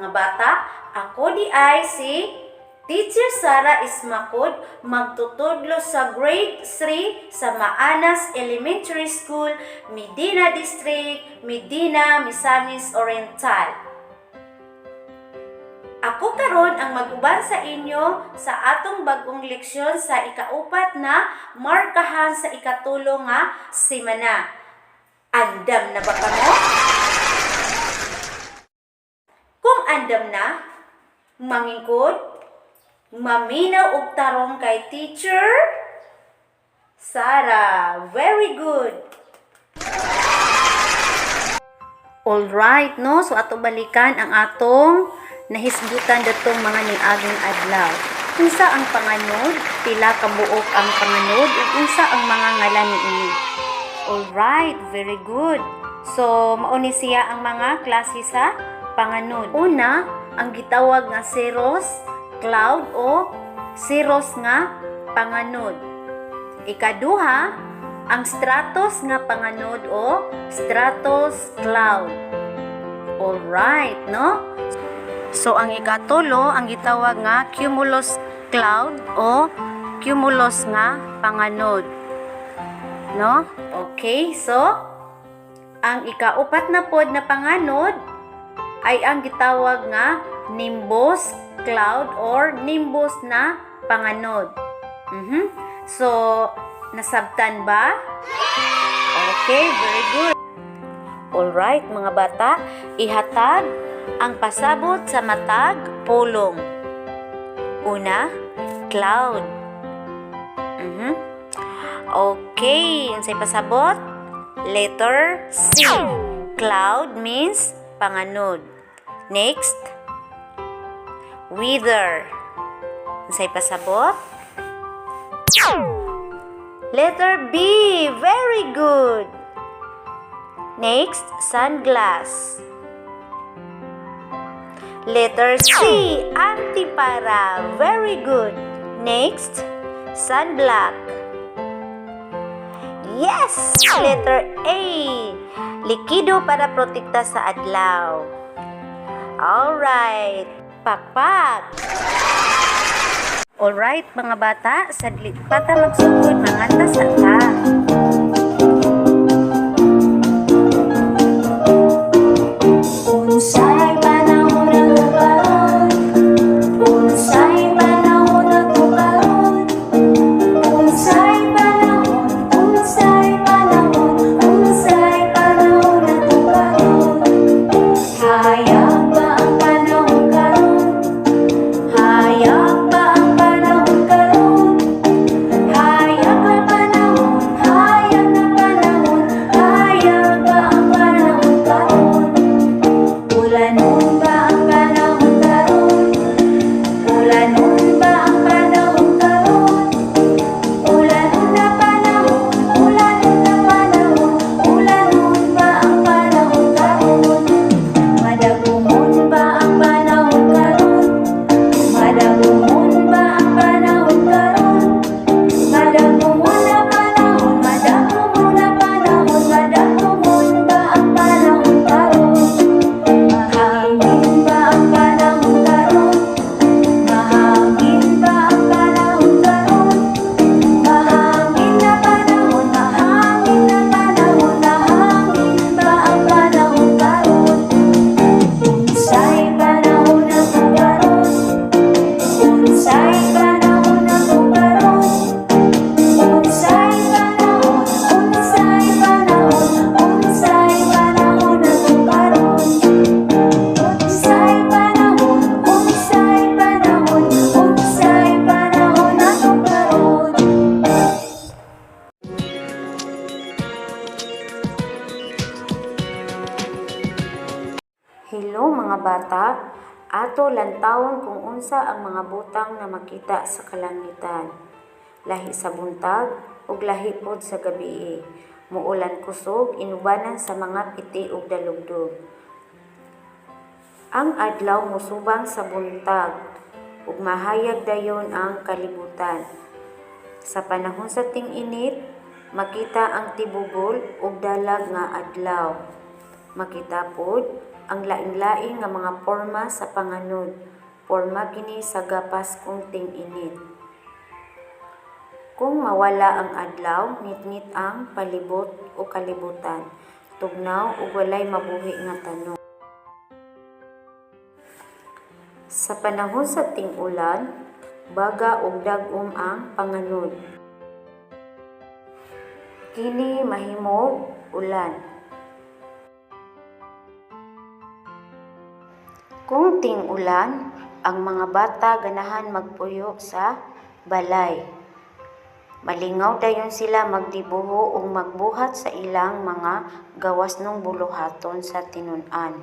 Mga bata, ako diay si Teacher Sara Ismakod, magtutudlo sa Grade 3 sa Maanas Elementary School, Medina District, Medina, Misamis Oriental. Ako karon ang mag-uban sa inyo sa atong bagong leksyon sa ikaupat na markahan sa ikatulo nga semana. Andam na ba kamo? Kung andam na, mangingkod, maminaw og tarong kay Teacher Sara. Very good. All right, no? So ato balikan ang atong nahisgutan datong mga niaging adlaw. Unsa ang panganod? Pila ka buok ang panganod ug unsa ang mga ngalan niini? All right, very good. So mao ni siya ang mga klase sa panganod. Una, ang gitawag nga cirrus cloud o cirrus nga panganod. Ikaduha, ang stratus nga panganod o stratus cloud. Alright, no? So ang ikatulo, ang gitawag nga cumulus cloud o cumulus nga panganod. No? Okay, so ang ikaupat na pod na panganod ay ang gitawag nga nimbus cloud or nimbus na panganod. So, nasabtan ba? Okay, very good. Alright, mga bata, ihatag ang pasabot sa matag pulong. Una, cloud. Okay, unsay pasabot? Letter C. Cloud means panganod. Next, weather. Unsay pasabot? Letter B. Very good. Next, sunglass. Letter C, antipara. Very good. Next, sunblock. Yes! Letter A, likido para protekta sa adlaw. Alright. Pakpak. Alright, mga bata, saglit pa ta magsugod, manganta sa ta. Unsay panahon na to karon? Unsay panahon na to karon? Unsay panahon? Unsay panahon? Unsay panahon na to karon? Hayag ba ang panahon karon? Hayag ba ang panahon karon? Hayag na panahon, hayag na panahon, hayag ba ang panahon karon? Ulanon ba ang panahon karon? Ulanon ba ang panahon karon? Ulanon na panahon, ulanon na panahon, ulanon ba ang panahon karon? Madagumon ba ang panahon karon? Madagumon ba ang panahon karon? Madagumon na panahon, madagumon na panahon, madagumon ba ang panahon karon? Mahangin ba ang panahon karon? Mahangin ba ang panahon karon? Mahangin na panahon, mahangin na panahon, mahangin ba ang panahon karon? Unsay panahon na to karon? Unsay panahon na to karon? Unsay panahon? Unsay panahon? Unsay panahon na to karon? Unsay panahon? Unsay panahon? Unsay panahon na to karon? Hello, mga bata, ato lantawon kung unsa ang mga butang na makita sa kalangitan. Lahi sa buntag ug lahi pod sa gabii. Muulan kusog inubanan sa mga piti ug dalugdog. Ang adlaw mosubang sa buntag ug mahayag dayon ang kalibutan. Sa panahon sa ting-init, makita ang tibubol ug dalag nga adlaw. Makita pod Ang lain-lain nga mga porma sa panganod. Porma kini sa gapas kung ting-init. Kung mawala ang adlaw, ngitngit ang palibot o kalibutan. Tugnaw ug walay mabuhi nga tanom. Sa panahon sa ting-ulan, baga ug dag-om ang panganod. Kini mahimong ulan. Kung ting-ulan, ang mga bata ganahan magpuyo sa balay. Malingaw dayon sila magdibuho ug magbuhat sa ilang mga gawasnong buluhaton sa tinun-an.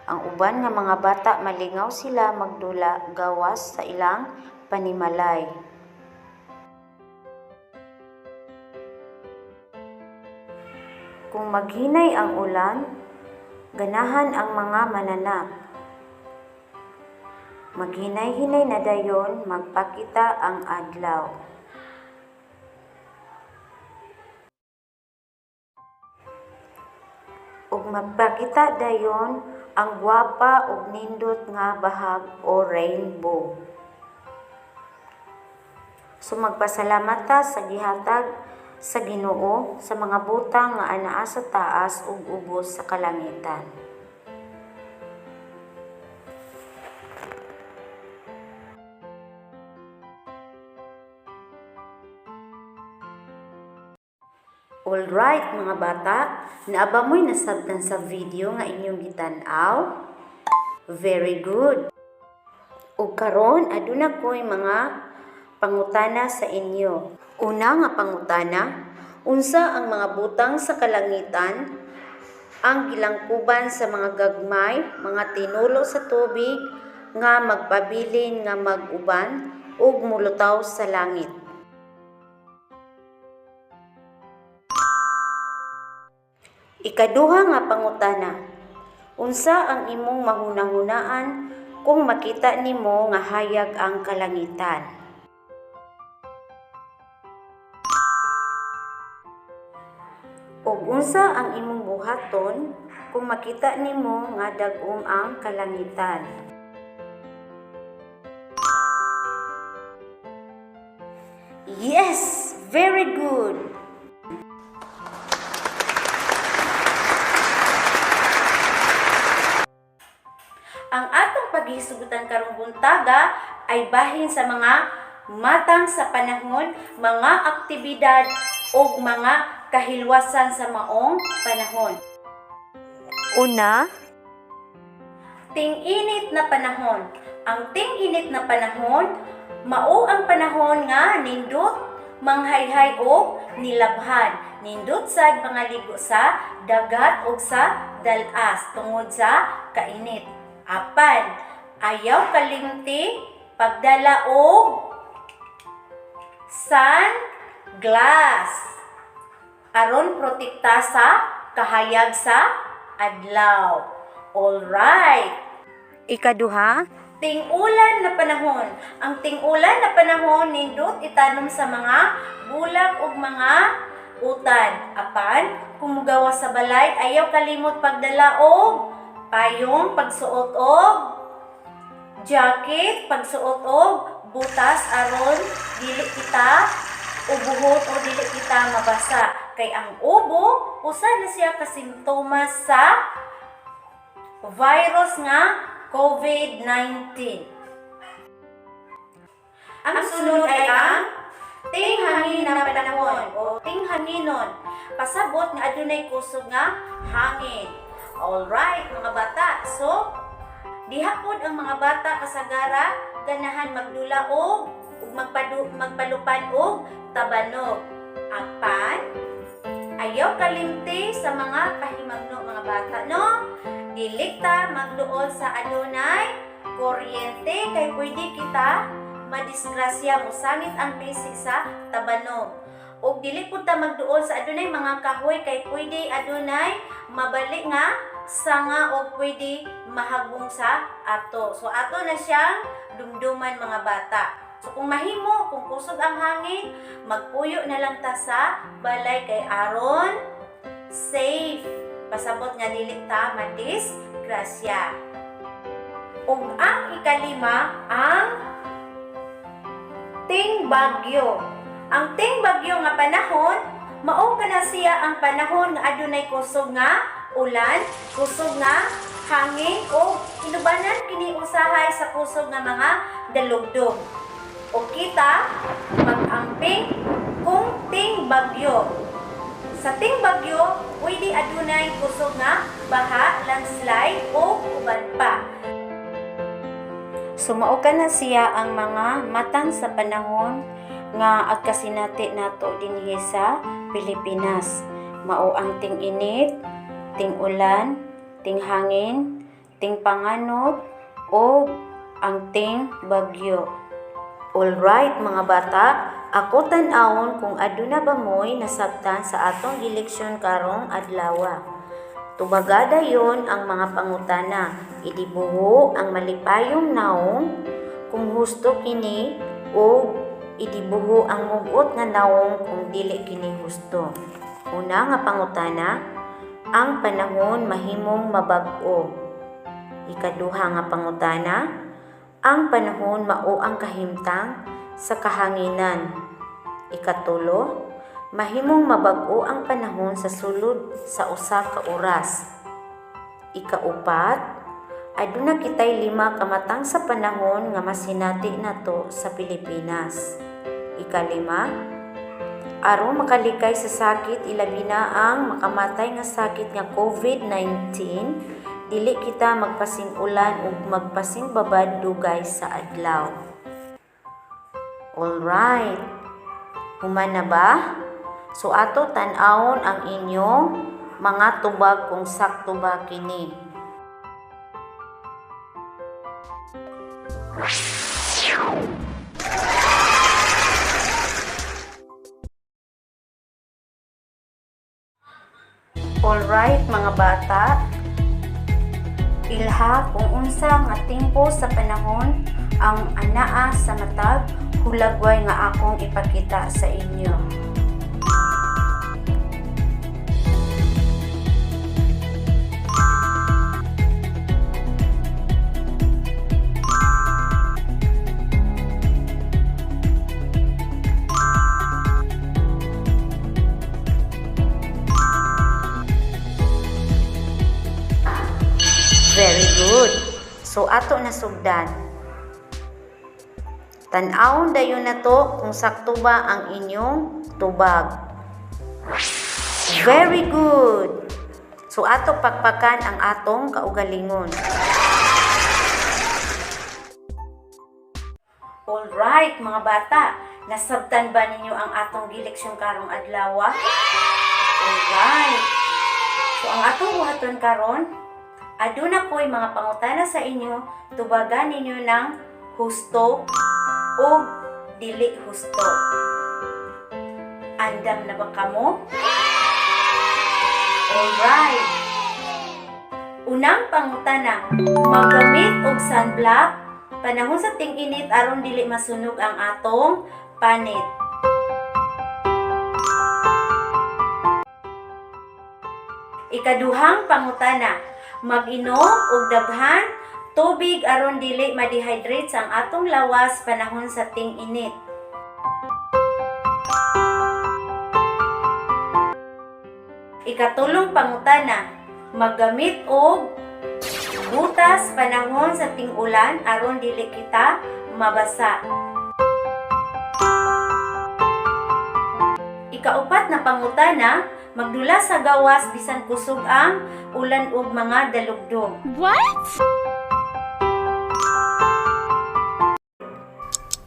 Ang uban nga mga bata malingaw sila magdula gawas sa ilang panimalay. Kung maghinay ang ulan, ganahan ang mga mananap. Maghinay-hinay na dayon magpakita ang adlaw. Ug magpakita dayon ang gwapa ug nindot nga bahag o rainbow. So magpasalamat ta sa gihatag sa Ginoo sa mga butang nga anaa sa taas ug ubos sa kalangitan. Alright, mga bata, naa ba mo'y nasabtan sa video nga inyong gitan-aw? Very good. Ug karon aduna ko'y mga pangutana sa inyo. Una nga pangutana, unsa ang mga butang sa kalangitan ang gilangkuban sa mga gagmay, mga tinulo sa tubig nga magpabilin nga mag-uban ug mulutaw sa langit? Ikaduha nga pangutana, unsa ang imong mahunahunaan kung makita nimo nga hayag ang kalangitan? Ug unsa ang imong buhaton kung makita nimo nga dag-om ang kalangitan? Yes, very good. Ang atong paghisugutan karong buntaga ay bahin sa mga matang sa panahon, mga aktibidad ug mga kahilwasan sa maong panahon. Una, Ting-init na panahon. Ang ting-init na panahon, mao ang panahon nga nindot manghayhay og nilabhan. Nindot sad mga ligo sa dagat og sa dalas tungod sa kainit. Apan, ayaw kalimti pagdala og sunglass aron protekta sa kahayag sa adlaw. Alright. Ikaduha, Ting-ulan na panahon. Ang ting-ulan na panahon nindot itanom sa mga bulak ug mga utan. Apan, kung mugawas sa balay, ayaw kalimot pagdala og payong, pagsuot og jacket, pagsuot og butas aron dili kita ubuhon o dili kita mabasa. Kay ang ubo, usa na siya ka simptomas sa virus nga COVID-19. Ang sunod ay ang tinghangin na panahon o tinghanginon. Pasabot nga adunay kusog nga hangin. Alright, mga bata. So, diha pod ang mga bata kasagara ganahan magdula og magpalupad og tabanog. Apan, ayaw kalimti sa mga pahimangno, mga bata, no? Dili ta magduol sa adunay kuryente kay pwede kita madisgrasya, mosangit ang pisik sa tabanog. Og dili pud ta magduol sa adunay mga kahoy kay pwede adunay mabali nga sanga og pwede mahagbong sa ato. So ato na siyang dumduman, mga bata. So kung mahimo, kung kusog ang hangin, magpuyo na lang ta sa balay kay aron safe. Pasabot nga dili ta madisgrasya. grasya. Ug ang ikalima, ang ting bagyo. Ang ting bagyo nga panahon, mao kana siya ang panahon nga adunay kusog nga ulan, kusog nga hangin o inubanan kini usahay sa kusog nga mga dalugdog. O kita mag-amping kung ting bagyo. Sa ting bagyo, pwede adunay kusog nga baha, landslide o uban pa. Sumao ka na siya ang mga matang sa panahon nga agkasinati nato dinhi sa Pilipinas. Mao ang ting-init, ting-ulan, ting-hangin, ting-panganod o ang ting bagyo. Alright, mga bata, ako tan-awon kung aduna ba mo'y nasabtan sa atong gileksyon karong adlawa. Tubaga dayon ang mga pangutana. Idibuho ang malipayong nawong kung husto kini o idibuho ang mugot nga nawong kung dili kini husto. Una nga pangutana, ang panahon mahimong mabag-o. Ikaduha nga pangutana, ang panahon mao ang kahimtang sa kahanginan. Ikatulo, mahimong mabag-o ang panahon sa sulod sa usa ka oras. Ikaupat, aduna kitay 5 ka matang sa panahon nga masinati nato sa Pilipinas. Ikalima, aron makalikay sa sakit ilabi na ang makamatay nga sakit nga COVID-19, dili kita magpasing-ulan ug magpasing-babad dugay sa adlaw. Alright. Human na ba? So ato tan-awon ang inyong mga tubag kung sakto ba kini. Alright, mga bata, ilha kung unsa nga timpo sa panahon ang anaa sa matag hulagway nga akong ipakita sa inyo. Very good. So ato na sugdan. Tan-awon dayon na to kung sakto ba ang inyong tubag. Very good. So ato pakpakan ang atong kaugalingon. Alright, mga bata, nasabtan ba ninyo ang atong gileksyon karong adlaw? Alright. So ang atong buhaton karon, aduna ko'y mga pangutana sa inyo, tubagan ninyo ng husto o dili husto. Andam na ba kamo? Alright. Unang pangutana, maggamit og sunblock panahon sa ting-init aron dili masunog ang atong panit. Ikaduhang pangutana, mag-inom og daghan tubig aron dili ma-dehydrate ang atong lawas panahon sa ting-init. Ikatulong pangutana, maggamit og butas panahon sa ting-ulan aron dili kita mabasa. Ikaupat na pangutana, magdula sa gawas bisan kusog ang ulan ug mga dalugdog. What?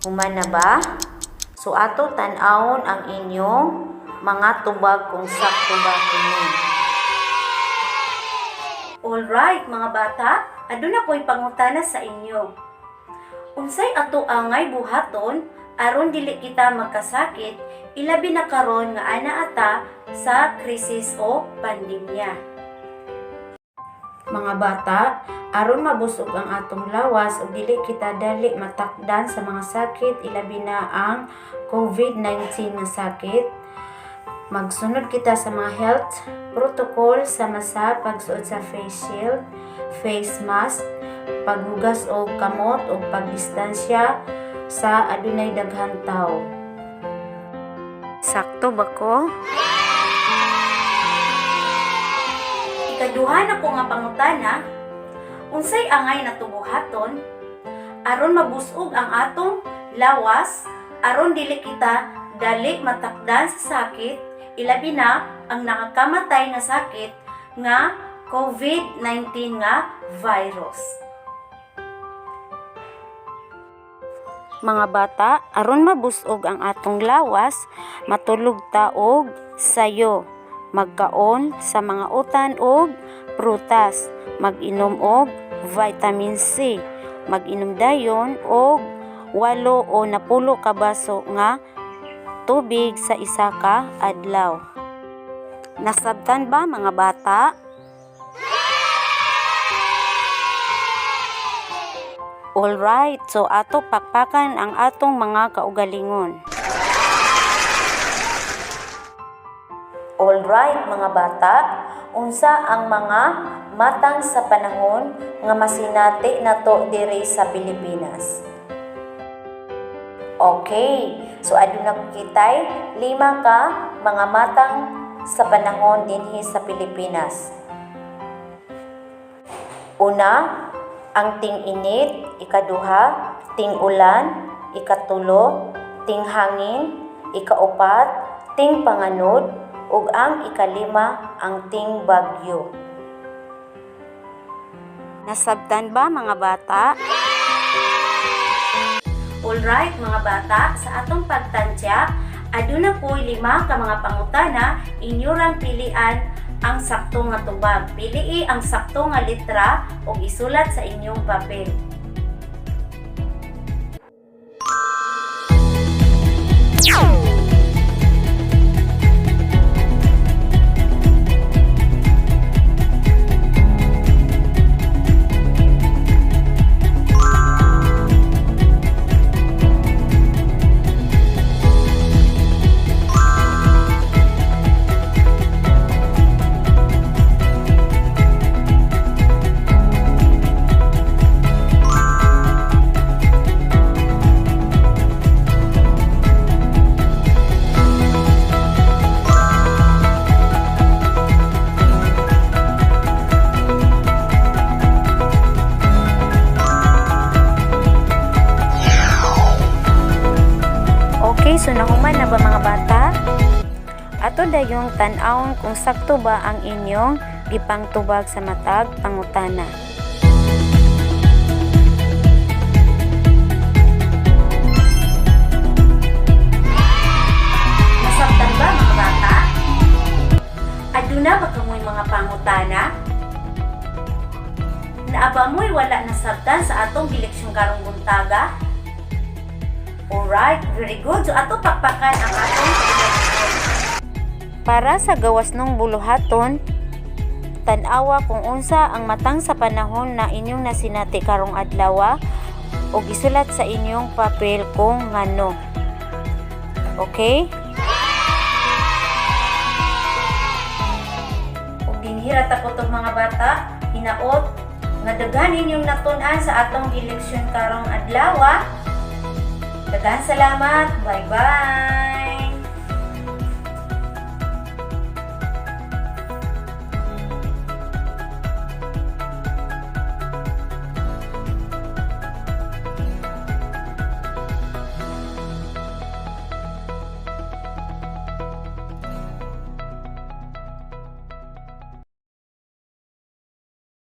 Human na ba? So ato tan-awon ang inyong mga tubag kung sakto ba kini. Alright, mga bata, aduna ko'y pangutana sa inyo. Unsay ato angay buhaton aron dili kita magkasakit, ilabi na karon nga ana ata sa krisis o pandemya? Mga bata, aron mabusog ang atong lawas ug dili kita dali matakdan sa mga sakit, ilabi na ang COVID-19 nga sakit, Magsunod kita sa mga health protocol sama sa pagsuot sa face shield, face mask, paghugas og kamot ug pagdistansya sa adunay daghang tawo. Sakto ba ko? Ikaduha na ko nga pangutana, unsay angay na tubuhaton aron mabusog ang atong lawas, aron dili kita dali matakdan sa sakit, ilabi na ang nakakamatay nga sakit nga COVID-19 nga virus? Mga bata, aron mabusog ang atong lawas, matulog ta og sayo, magkaon sa mga utan og prutas, mag-inom og vitamin C, mag-inom dayon og 8 o 10 ka baso nga tubig sa isa ka adlaw. Nasabtan ba, mga bata? Alright, so ato pakpakan ang atong mga kaugalingon. Alright, mga bata, unsa ang mga matang sa panahon nga masinati nato diri sa Pilipinas? Okay, so aduna kitay lima ka mga matang sa panahon dinhi sa Pilipinas. Una, ang ting-init, ikaduha, ting-ulan, ikatulo, ting-hangin, ikaupat, ting-panganod, ug ang ikalima ang ting-bagyo. Nasabtan ba, mga bata? Alright, mga bata, sa atong pagtantya, aduna po'y lima ka mga pangutana, inyo rang pilian ang sakto nga tubag. Pilii ang sakto nga litra ug isulat sa inyong papel. Okay, so nahuman na ba, mga bata? Ato dayong tan-awon kung sakto ba ang inyong gipangtubag sa matag pangutana. Nasabtan ba, mga bata? Aduna ba kamoy mga pangutana? Naaba mo'y wala nasabtan sa atong gileksyon karong buntaga? Alright, very good. So ato pakpakan ang atong kaugalingon. Para sa gawas nung buluhaton, tan-awa kung unsa ang matang sa panahon na inyong nasinati karong adlaw ug isulat sa inyong papel kung ngano. Okay? Ug dinhira ta ko mga bata, hinaot nga daghan inyong natun-an sa atong gileksyon karong adlaw. Daghan salamat. Bye-bye.